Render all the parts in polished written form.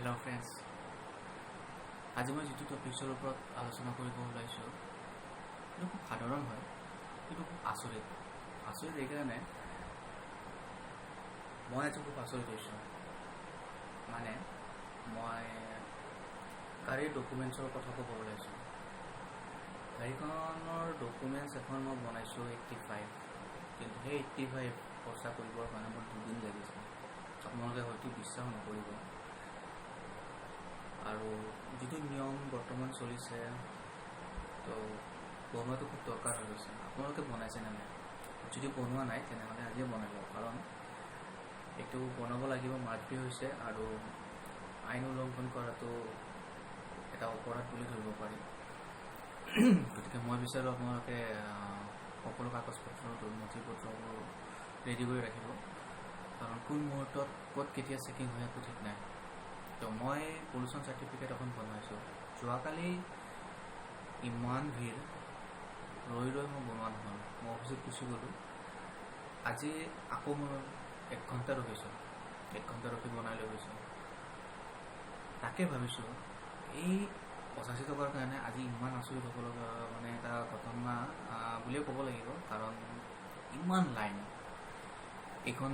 Hello' friends, আজি মই যিটো টপিক্সৰ ওপৰত আলোচনা কৰিব ওলাইছোঁ সেইটো খুব সাধাৰণ হয়, কিন্তু খুব আচৰিত। আচৰিত এইকাৰণে মই আজি খুব আচৰিত হৈছোঁ। মানে মই গাড়ীৰ ডকুমেণ্টছৰ কথা ক'ব ওলাইছোঁ। গাড়ীখনৰ ডকুমেণ্টছ এখন মই বনাইছোঁ 85, কিন্তু সেই 85 খৰচা কৰিবৰ কাৰণে মোৰ দুদিন লাগিছে। আপোনালোকে হয়তো বিশ্বাস নকৰিব। আৰু যিটো নিয়ম বৰ্তমান চলিছে, তো বনোৱাটো খুব দৰকাৰ হৈ গৈছে। আপোনালোকে বনাইছে নে নাই? যদি বনোৱা নাই তেনেহ'লে আজিয়ে বনাই লওক, কাৰণ এইটো বনাব লাগিব, মাৰ্কী হৈছে আৰু আইন উলংঘন কৰাটো এটা অপৰাধ বুলি ধৰিব পাৰি। গতিকে মই বিচাৰোঁ আপোনালোকে সকলো কাগজ পত্ৰ, নথি পত্ৰবোৰ ৰেডি কৰি ৰাখিব, কাৰণ কোন মুহূৰ্তত ক'ত কেতিয়া চেকিং হয় একো ঠিক নাই। তো মই পলিউশ্যন চাৰ্টিফিকেট এখন বনাইছোঁ। যোৱাকালি ইমান ভিৰ, ৰৈ ৰৈ মই বনোৱা নহ'ল, মই অফিচত গুচি গ'লোঁ। আজি আকৌ মই 1 ঘণ্টা ৰখিছোঁ, 1 ঘণ্টা ৰখি বনাই লৈ গৈছোঁ। তাকে ভাবিছোঁ এই 85 টকাৰ কাৰণে আজি ইমান আচৰিত হ'ব লগা মানে এটা ঘটনা বুলিয়ে ক'ব লাগিব, কাৰণ ইমান লাইন। এইখন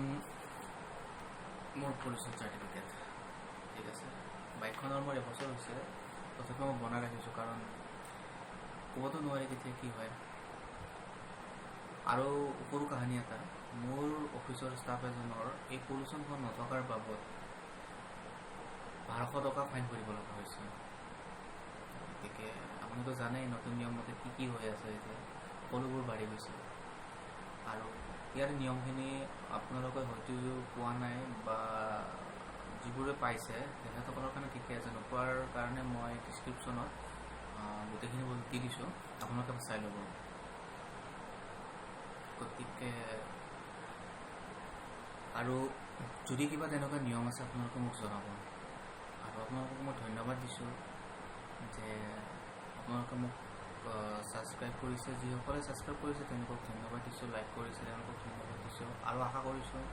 মোৰ পলিউশ্যন চাৰ্টিফিকেট, ঠিক আছে। বাইকখনৰ মোৰ এবছৰ হৈছে, তথাপিও মই বনাই ৰাখিছোঁ, কাৰণ ক'বতো নোৱাৰি কেতিয়া কি হয়। আৰু সৰু কাহিনী এটা, মোৰ অফিচৰ ষ্টাফ এজনৰ এই পলিউশ্যনখন নথকাৰ বাবদ 1200 টকা ফাইন ভৰিব লগা হৈছে। গতিকে আপুনিতো জানেই নতুন নিয়ম মতে কি কি হৈ আছে, এতিয়া সকলোবোৰ বাঢ়ি গৈছে। আৰু ইয়াৰ নিয়মখিনি আপোনালোকে হয়তো পোৱা নাই, বা যিবোৰে পাইছে তেখেতসকলৰ কাৰণে ঠিকে আছে, নোপোৱাৰ কাৰণে মই ডিছক্ৰিপশ্যনত গোটেইখিনি বস্তু দি দিছোঁ, আপোনালোকে চাই ল'ব। গতিকে আৰু যদি কিবা তেনেকুৱা নিয়ম আছে আপোনালোকে মোক জনাব। আৰু আপোনালোকক মই ধন্যবাদ দিছোঁ যে আপোনালোকে মোক ছাবস্ক্ৰাইব কৰিছে। যিসকলে ছাবস্ক্ৰাইব কৰিছে তেওঁলোকক ধন্যবাদ দিছোঁ, লাইক কৰিছে তেওঁলোকক ধন্যবাদ দিছোঁ। আৰু আশা কৰিছোঁ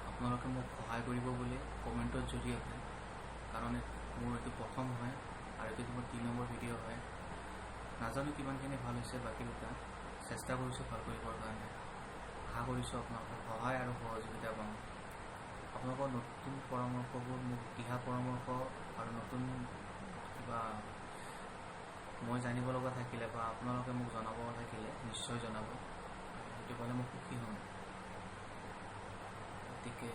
আপোনালোকে মোক সহায় কৰিব বুলি কমেণ্টৰ জৰিয়তে, কাৰণ মোৰ এইটো প্ৰথম হয় আৰু এইটো মোৰ 3 নম্বৰ ভিডিঅ' হয়। নাজানো কিমানখিনি ভাল হৈছে, বাকী দুটা চেষ্টা কৰিছোঁ ভাল কৰিবৰ কাৰণে। আশা কৰিছোঁ আপোনালোকৰ সহায় আৰু সহযোগিতা পাম। আপোনালোকৰ নতুন পৰামৰ্শবোৰ, মোক দিহা পৰামৰ্শ আৰু নতুন কিবা মই জানিব লগা থাকিলে বা আপোনালোকে মোক জনাব থাকিলে নিশ্চয় জনাব, সেইটো পালে মই সুখী হ'ম। গতিকে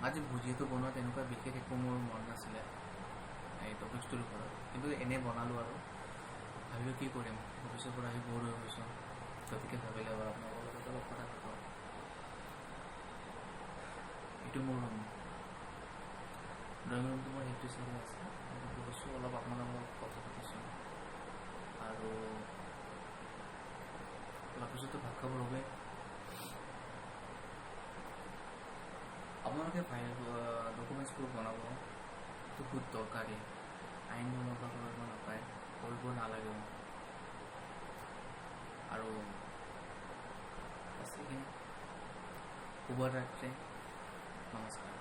আজি ভুজিয়াটো বনোৱা তেনেকুৱা বিশেষ একো মোৰ মন নাছিলে এই টপিকটোৰ ওপৰত, কিন্তু এনেই বনালোঁ আৰু ভাবিলোঁ কি কৰিম, অফিচৰ পৰা আহি বৰ হৈ গৈছোঁ। গতিকে ভাবিলে এবাৰ আপোনালোকৰ লগত অলপ কথা পাতোঁ। এইটো মোৰ ৰুম, ড্ৰয়িং ৰুমটো মোৰ সেইটো চাইডে আছে। বহিছোঁ অলপ আপোনালোকৰ লগত কথা পাতিছোঁ আৰু অলপ পিছতো ভাত খাব ৰ'বে। আপোনালোকে ফাইল ডকুমেণ্টছবোৰ বনাব, এইটো বহুত দৰকাৰী। আইন উলংঘা কৰিব নাপায়, কৰিব নালাগেও। আৰু এইখিনি। শুভৰাত্ৰি, নমস্কাৰ।